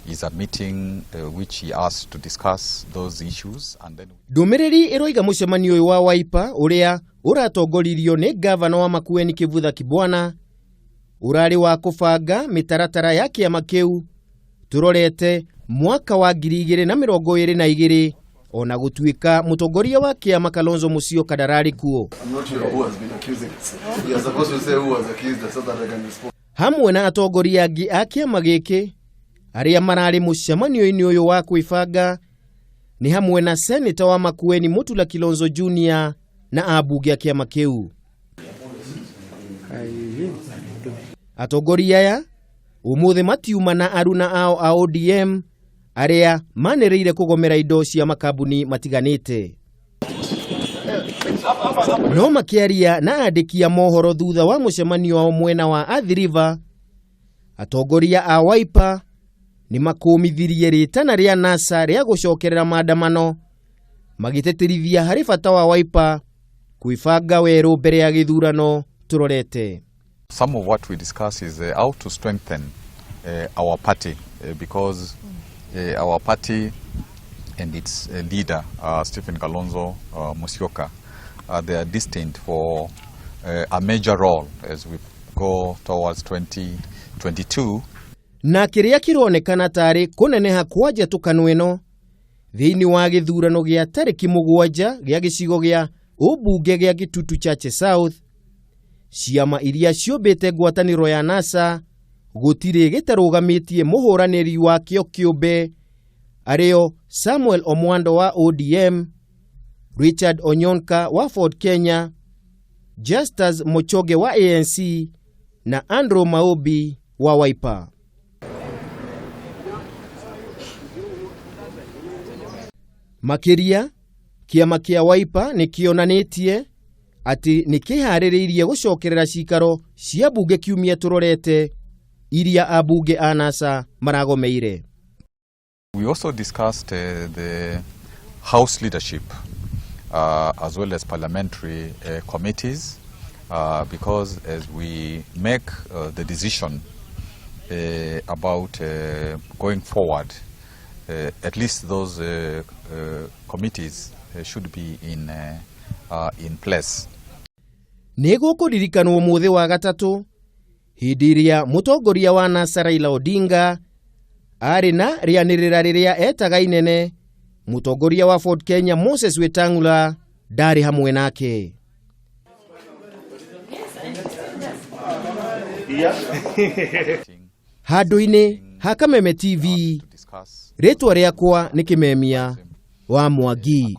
Is a meeting which he asked to discuss those issues and then Ndũmĩrĩri ĩroiga mũcemanio ũyũ wa Wiper ũrĩa ũratongoririo nĩ ngavana wa Makueni Kivutha Kibwana ũrarĩ wa kũbanga mĩtaratara ya kĩama kĩu tũrorete mwaka wa 2022, ona gũtuĩka mũtongoria wa kĩama Kalonzo Musyoka ndararĩ kuo. I'm not sure who has been accusing us. You are supposed to say who was accused so that I can respond. Hamwe na atongoria angĩ a kĩama gĩkĩ arĩa mararĩ mũcemanio-inĩ ũyũ wa kwĩbanga nĩ hamwe na seneta wa Makueni Mutula Kilonzo Junior na ambunge a kĩama kĩu. Atongoria aya ũmũthĩ matiuma na aruna ao a ODM arĩa manĩrĩire kũgomera indo cia makambuni matiganĩte. No makĩaria na andĩki a mohoro thutha wa mũcemanio wao mwena wa Athi River, atongoria a Wiper nĩ makũmithirie rĩtana rĩa NASA rĩa gũcokerera maandamano, magĩtĩtĩrithia harĩ bata wa Wiper kwĩbanga werũ mbere ya gĩthurano tũrorete. Some of what we discuss is how to strengthen our party because our party and its leader, Stephen Kalonzo Musyoka, they are destined for a major role as we go towards 2022. Na kĩrĩa kĩronekana tarĩ kũneneha kwa njatũkano ĩno thĩinĩ wa gĩthurano gĩa tarĩki 7 gĩa gĩcigo gĩa ũmbunge gĩa Gĩtutu Chache South, ciama iria ciũmbĩte ngwatanĩro ya NASA gũtirĩ gĩtarũgamĩtie mũhũranĩri wakĩo kĩũmbe, arĩo Samuel Omwando wa ODM, Richard Onyonka wa Ford Kenya, Justus Mochoge wa ANC na Andrew Maobi wa Wiper. Makĩria, kĩama kĩa Wiper nĩ kĩonanĩtie atĩ nĩ kĩharĩrĩirie gũcokerera cikaro cia mbunge kiumia tũrorete iria ambunge a NASA maragomeire. We also discussed the House leadership as well as parliamentary committees because as we make the decision about going forward, at least those committees should be in place. Nĩ gũkũririkanwo mũthĩ wa gatatũ hĩndĩ ĩrĩa mũtongoria wa NASA Raila Odinga arĩ na rĩanĩrĩra rĩrĩa etaga inene, mũtongoria wa Ford Kenya Moses Wetang'ula ndarĩ hamwe nake. Handũ-inĩ ha Kameme TV, rĩtwa rĩakwa nĩ Kĩmemia wa Mwangi.